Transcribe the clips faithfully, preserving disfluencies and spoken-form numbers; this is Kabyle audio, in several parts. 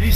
Sslam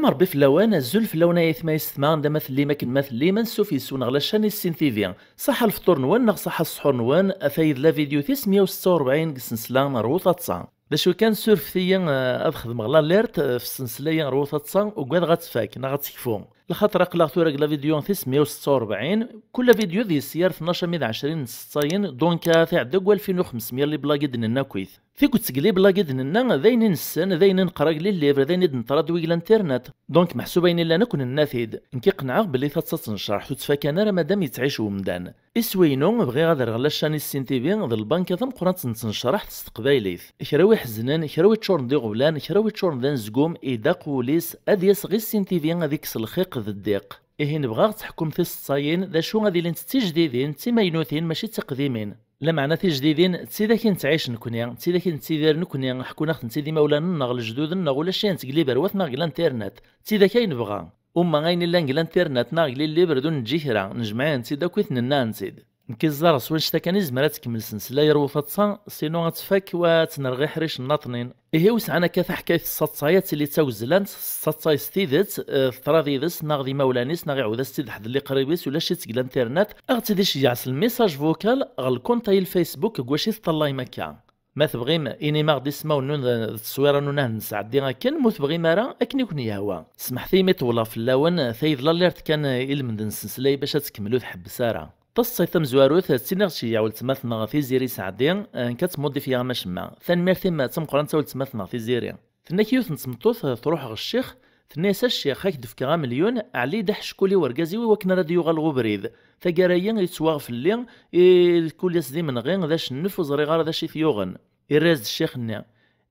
Ṛebbi fell-awen, azul fell-awen ay atma yessetma, anda ma tellim akken ma tellim, ansuf yes-wen ɣer la chaîne Issin T V. Ṣaḥa lefṭur-nwen neɣ ṣaḥa ṣṣḥur-nwen, atay d la vidéo tis meyya u setta u rebɛin deg sensla n Rwu Taḍsa. D acu kan, surfet-iyi, eh, ad xedmeɣ l'alerte, eh, f ssensla-ya Rwu Taḍsa, ugadeɣ ad tfak neɣ ad tekfu. Lxaṭer aql-aɣ tura deg la vidéo tis meyya u setta u rebɛin, kul la vidéo deg-s yar tnac armi d ɛecrin n tseṭṭayen, donc, eh, ad tɛedda deg walfin u xemsmeyya n liblag i d-nenna akkit. Tikkelt seg liblag i d-nenna, d ayen i nessen, d ayen i neqra deg les livres, d ayen i d-neṭra deg l'internet. Donc, meḥsub ayen illan akk nenna-t-id. Nekk qenɛeɣ belli taḍsa d tnecreḥt ur ttfakan ara madam yettɛic wemdan. Iswi-inu, bɣiɣ ad rreɣ la chaîne Issin T V d lbanka tameqqrant n tnecreḥt s teqbaylit. Kra wi ḥeznen, kra wi ččuren d iɣeblan, kra wi ččuren d anezgum, idaq wul-is, ad yas ɣer Issin T V ad ikkes lxiq d ddiq. Ihi nebɣa ad teḥkum tiseḍsayin, d acu ad ilint d tijdidin, d timaynutin, mačči d tiqdimin. Lameɛna tijdidin, d tidak i nettɛic nekni, d tidak i nettidir nekni, ḥkun-aɣ-tent-id imawlan-nneɣ, lejdud-nneɣ, ulac ayen teg liber wat neɣ deg l'internet. D tidak ay nebɣa. Uma ayen illan deg l'internet neɣ deg les livres d ur neǧǧi kra, nejmeɛ-tent-id akk i t-nenna-tent-id. Nekk i ẓẓareɣ s wanect-a kan i tezmer ad tkemmel sensla Rwu Taḍsa, sinu ad tfak wa ad tt-nerɣ iḥricen nnaṭnin. Ihi wi sɛan akka taḥkayt s tseḍsay ad tili d tawezlant, tettaḍsay s tidet, eh, teḍra yid-s neɣ d imawlan-is neɣ iɛawed-as-tt-id ḥedd n liqrib-is ulac-itt deg l'internet, ad ɣ-tt-id-iceyyeɛ s lmessage vocal ɣer lkunt-a i lFacebook deg wacu i teṭṭallayem akka. Ma tebɣim, inim-aɣ-d ismawen-nwen d, d tteswira-nwen ad nesɛeddi akken, ma ur tebɣim ara, akken i ken-yehwa. Smeḥt-iyi mi ṭewleɣ fell-awen, tayi d l'alerte kan i lmend n ssenslay bac ad tkemmel ur tḥebbes ara. Taseḍsayt tamezwarut, ttiniɣ tceyyeɛ weltma-tneɣ Tiziri Saɛdi, eh, nekk ad tmudifyeɣ am acemma. Tanemmirt-im d tameqqrant a weltma-tneɣ Tiziri. Tenna-k yiwet n tmeṭṭut, eh, truḥ ɣer ccix, tenna-yas: "A ccix, ad k-d-fkeɣ amelyun, ɛelli-d aḥeckul i wergaz-iw i wakken ara d-yuɣal ɣer ubrid. Taggara-yi yettwaɣ fell-i, i kul ass d imenɣi, d acennef, ur ẓriɣ ara d acu i t-yuɣen." Irra-yas-d ccix-nni,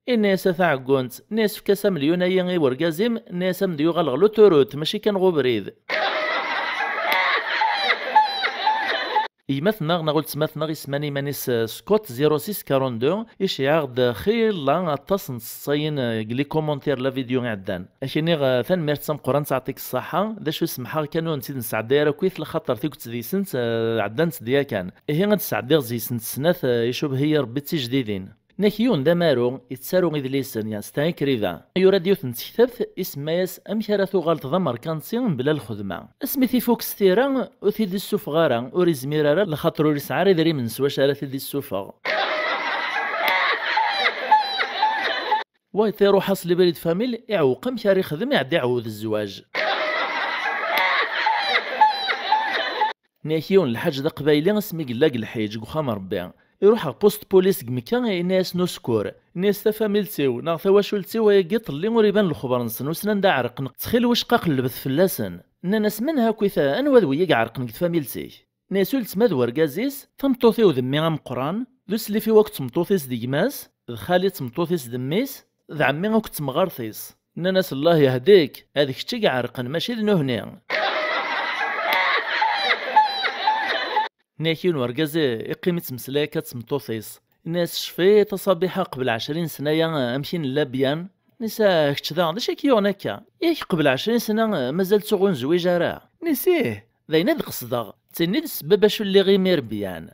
inna-yas: "A taɛeggunt, nna-yas, efk-as amelyun-ayi i wergaz-im, nna-yas, am d-yuɣal ɣer l'autoroute, mačči kan ɣer ubrid." Gma-tneɣ neɣ weltma-tneɣ isman iman-is, eh, Scott zéro six quarante-deux, iceyyeɛ-aɣ-d xilla aṭas n tseḍsayin, eh, deg les commentaires la vidéo iɛeddan. Ak-iniɣ, eh, tanemmirt tameqqrant, aɛṭik ṣṣaḥa. D acu, semḥeɣ kan ur tent-id-nesɛedday ara akkit, lxaṭer tikkelt deg-sent, eh, ɛeddant-d yakan. Ihi ad d-sɛeddiɣ deg-sent snat, eh, icubeh-iyi Rebbi d tijdidin. Nek yiwen d amaru, yettaru idlisen, ya, c'est un écrivain. Yura-d yiwet n tektabt, isemma-yas Amek ara tuɣaleḍ d amerkanti mebla lxedma. Asmi t-ifuk s tira, ur t-id-issufeɣ ara, ur izmir ara, lxaṭer ur yesɛi ara idrimen s wacu ara t-id-issufeɣ. Wa iruḥ-as libri d famille, iɛewweq amek ara ixdem, iɛedda iɛewwed zzwaǧ. Nniɣ-ak yiwen lḥaǧ d aqbayli, asmi yella deg lḥiǧ deg uxxam n Rebbi, iruḥ ɣer poste police deg Mekka, yenna-yasen: "Uskur." Nni-as: "Tafamilt-iw neɣ tawacult-iw ayagi ṭelli ur iban lexber-nsen, wissen anda ɛerqen, ttxil wicqa qellbet fell-asen." Nnan-as: "Menhu akkit, anwa d wigi iɛerqen deg tfamilt-ik?" Nni-as: "Uletma d wergaz-is, tameṭṭut-iw d mmi ameqqran, d uslif-iw akked tmeṭṭut-is d gma-s, d xali d tmeṭṭut-is d mmi-s, d ɛemmi akked temɣart-is." Nnan-as: "Allah yehdik, ad kečč i iɛerqen, mačči d nuhni." Nni-ak yiwen wergaz iqqim ittmeslay akka d tmeṭṭut-is. Nni-as: "Cfiḍ a Ṣabiḥa, qbel ɛecrin sna-ya amek i nella byan?" Nni-as: "Ah, kečč daɣ, d acu i k-yuɣen akka? Yak qbel ɛecrin sna mazal ttuɣ ur nezwiǧ ara." Nni-as: "Ih, d ayen ad qesdeɣ, d tin i d ssbab acu lliɣ imir byan."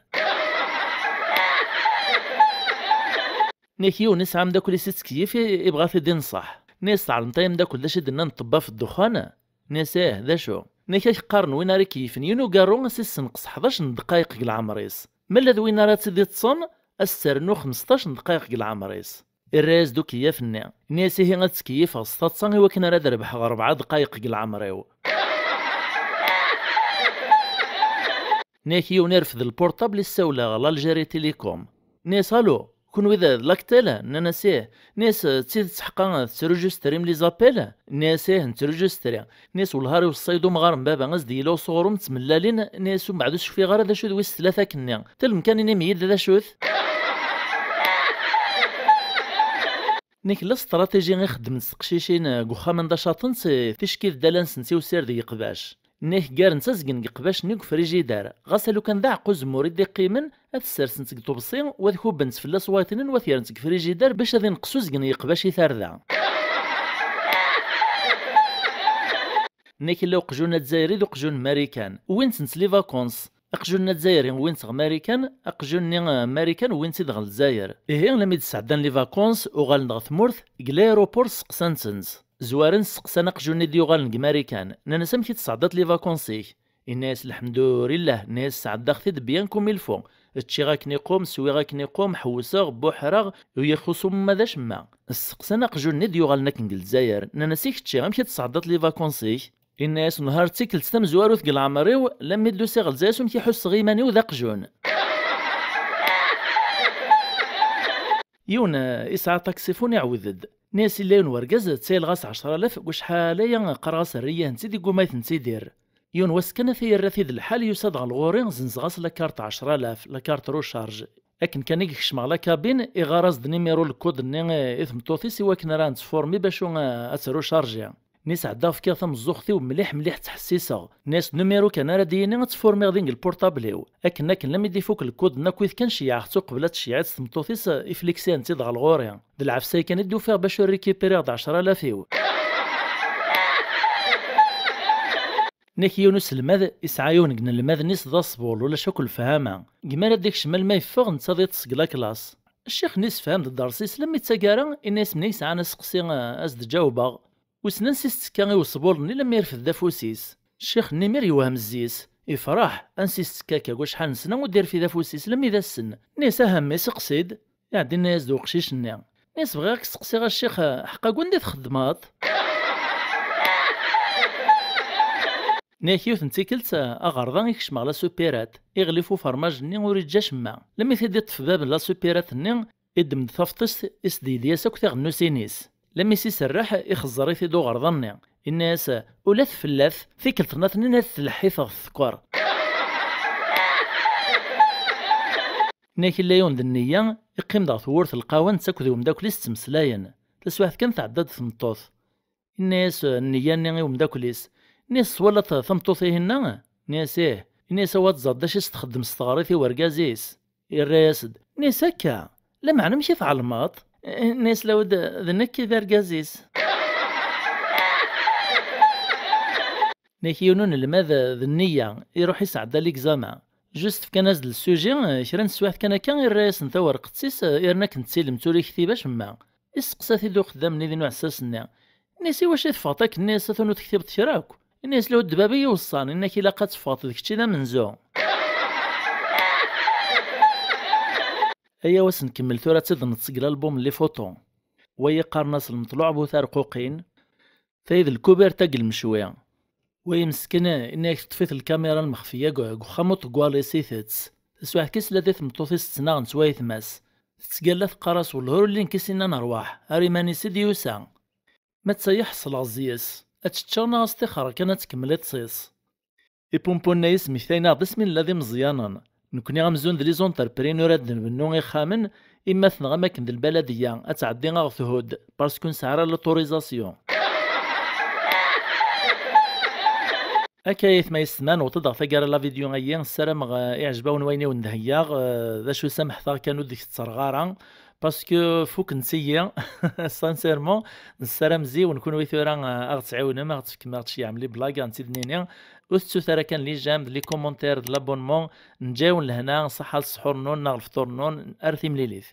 Nek yiwen isɛa amdakel-is ittkeyyif, i-, ibɣa ad t-id-inṣeḥ. Nni-as: "Tɛelmeḍ ay amdakel d acu i d-nnan ṭṭebba f ddexxan?" Nni-as: "Ih, d acu?" Nek ak qqaren win ara ikeyfen yiwen ugarru, ad s-issenqes ḥdac n ddqayeq deg leɛmer-is. Ma lla d win ara tt-id-iṭṭsen, ad s-ternu xmesṭac n ddqayeq deg leɛmer-is. Irra-yas-d ukeyyaf-nni. Nni-as: "Ihi ad ttkeyyifeɣ s taḍsa i wakken ara d-rebḥeɣ rebɛa ddqayeq deg leɛmer-iw." Nek yiwen irfed lpurṭabl, issawel ɣer l'Algérie Télécom. Nni-as: "Allô, kunwi d, d Lactel?" Nnan-as: "Ih." Nni-as: "D tidet ḥqa tettrujustrim les appels?" Nni-as: "Ih, nettrujustri." Nni-as: "Wellah ar iweṣṣa-yi-d umɣar n baba, as-d-yili s uɣrum d tmellalin." Nni-as: "Umbeɛd ur cfiɣ ara d acu d wis tlata akkenni. Talem kan, inim-iyi-d d acu-t." Nek la stratégie i xeddment teqcicin deg uxxam anda caṭent, ticki d ddala-nsent i usired n yeqbac. Nek ggarent azgen n yeqbac-nni deg ufrijider, ɣas alukan d aɛeqqa uzemmur i d-iqqimen, ad t-ssersent deg uṭebsi, u ad kubbent fell-as wayeḍnin, u ad t-rrent deg ufrijider bac ad ineqqes uzgen n yeqbac i tarda. Nek illa uqjun azzayri d uqjun n Marikan, wwin-tent les vacances. Aqjun-nni azzayri wwin-t ɣer Marikan, aqjun-nni, eh, Marikan wwin-t-id ɣer Lezzayer. Ihi, lammi d-sɛeddan les vacances, uɣalen ɣer tmurt, deg l'aéroport seqsan-tent. Zwaren, seqsan aqjun-nni d-yuɣalen deg Marikan. Nnan-as: "Amek i tesɛeddaḍ les vacances-ik?" Inna-yas: "Lḥemdulillah." Inna-yas: "Sɛeddaɣ-t-id bien comme il faut. Ččiɣ akken iqum, swiɣ akken iqum, ḥewseɣ, buḥreɣ, ur yi-ixuṣṣ uma d acemma." Seqsan aqjun-nni d-yuɣalen akken deg Lezzayer. Nnan-as: "I kečči, amek i tesɛeddaḍ les vacances-ik?" Inna-yas: "Nehar d tikkelt tamezwarut deg leɛmer-iw, lammi d-usiɣ ɣer Lezzayer s umek i ḥusseɣ iman-iw d aqjun." Yiwen, eh, isɛa taksifun iɛawed-d. Nnan-as: "Illa yiwen wergaz ttayleɣ-as ɛecra alaf deg wacḥal aya, qqareɣ-as err-iyi-tent-id, yegguma ad tent-id-irr. Yiwen wass kan ata yerra-t-id lḥal, yusa-d ɣer lɣur-i, zenzeɣ-as la carte ɛecra alaf, la carte recharge. Akken kan i yekcem ɣer la cabine, iɣar-as-d numéro le code-nni, eh, i tmeṭṭut-is i wakken ara nettfurmi bacu, eh, ad trechargi." Nnan-as: "Ɛeddaɣ fkiɣ tameẓẓuɣt-iw mliḥ mliḥ ttḥessiseɣ." Nnan-as: "Numéro kan ara d-yini ad tfurmiɣ din deg lpurṭabl-iw." Akken akken lammi d-ifuk le code-nni akkit kan ceyyɛeɣ-tt uqbel ad tceyyeɛ-itt tmeṭṭut-is, ifliksiɣ-tt-id ɣer lɣur-i. D lɛefs-a kan i d-ufiɣ bacu rikipiriɣ-d ɛecra alaf-iw. Nnak yiwen uselmad isɛa yiwen deg inelmaden-is d aṣbul, ulac akk lefhama. Deg mi ara d-ikcem alma yeffeɣ, netta ad iṭṭes deg la classe. Ccix-nni yessefham-d ddersi-s, lammi d taggara, inna-yas: "Menni yesɛan aseqsi, eh, ad s-d-ǧawbeɣ?" Wissen ansi s-tettekka i uṣbul-nni, lammi irfed d afus-is. Ccix-nni mi ar yewhem zzi-s, ifreḥ, ansi s-tettekka akka, deg wacḥal n sna ur d-irfid afus-is, lammi d ass-n. Nnan-yas: "Aha mmi, seqsi-d." Iɛedda inna-yas-d uqcic-nni. Nnan-yas: "Bɣiɣ ad k-seqsiɣ a ccix, ḥqa deg wanda i txeddmeḍ?" Nnan-ak yiwet n tikkelt, aɣerda ikcem ɣer la supérette, iɣlif ufermaj-nni ur iǧǧi acemma. Lammi t-id-iṭṭef bab n la supérette-nni, iddem-d tafṭist, isdeydi-as akk tiɣennusin-is. Lammi s-iserreḥ, ixeẓẓer-it-id uɣerda-nni. Inna-yas: "Ula tfellat, tikkelt nniḍen ad tleḥḥi teɣ tsekkeṛ." Nnan-ak illa yiwen d nniya, iqqim-d ɣer tewwurt n lqahwa netta akked umeddakel-is ttmeslayen. Taswiɛt kan tɛedda-d tmeṭṭut. Inna-yas nniya-nni i umeddakel-is: "Nnan-yas, twalaḍ tameṭṭut-ihinna?" Inna-yas: "Ih." Inna-yas: "Awa ad tẓeḍ d acu i s-txeddem s teɣrit i urgaz-is." Irra-yas-d: "Nnan-yas akka? Lameɛna amek i tɛelmeḍ?" Inna-yas: "Lawed d nekk i d argaz-is." Nnan-ak yiwen unelmad d nniya, iruḥ isɛedda l'examen. Juste fkan-as-d le sujet, kra n teswiɛt kan akka, irra-yasen tawerqet-is, irna akken d tilemt ur iktib acemma. Isteqsa-t-id uxeddam-nni din uɛessas-nni. Nnan-as: "Iwacu i teffɣeḍ akken?" Nnan-as: "Atan ur tektibeḍ kra akk." Nnan-as: "Lawed d baba i yi-iweṣṣan, inna-ak ilaq ad teffɣeḍ d kečč i d amenzu." Ayaw ad s-nkemmel tura, ad tt-id-neṭṭes deg lalbum n les photos. Wayi qqaren-as lmeṭluɛ bu tarquqin. Tayi d lkubirta deg lmecwi. Wayi meskin, inna-ak teṭṭef-it lkamira lmexfiya deg, deg uxxam uṭegwalis itett. Taswiɛt kan isla-d i tmeṭṭut-is tettnaɣent s wayetma-s. Tettgalla teqqar-as: "Wellah ur llin kis inna nerwaḥ, ar iman-is i d-yusa." Ma d tayi ḥeṣleɣ zzi-s. Ad teččeɣ neɣ ad s-tixreɣ kan ad tkemmel iṭṭes-is. Ipumpunna-is smektayen-aɣ-d asmi nella d imeẓyanen. Nekni amzun d les entrepreneurs ad d-nbennu ixxamen, imma tenɣa am akken d lbaladiyya, ad tɛeddi aɣ-thudd, parce que ur nesɛi ara l'autorisation. Akka aytma yessetma, newweḍ-d ɣer taggara la vidéo-ayi, ssarameɣ, eh, iɛjeb-awen wayen i wen-d-heyyaɣ, eh, d acu samḥet-aɣ kan ur d-kettereɣ ara, parce que fukken-iyi, sincèrement, nessaram ziwen kunwi tura, eh, aɣ-ttɛiwnem, aɣ-tefkem, aɣ-tceyyɛem les blagues, ad tt-id-nini, ur tettut ara kan les j'aime, les commentaires, d l'abonnement, neǧǧa-yawen lehna, ṣaḥa lessḥur-nnun neɣ lefṭur-nnun, ar timlilit.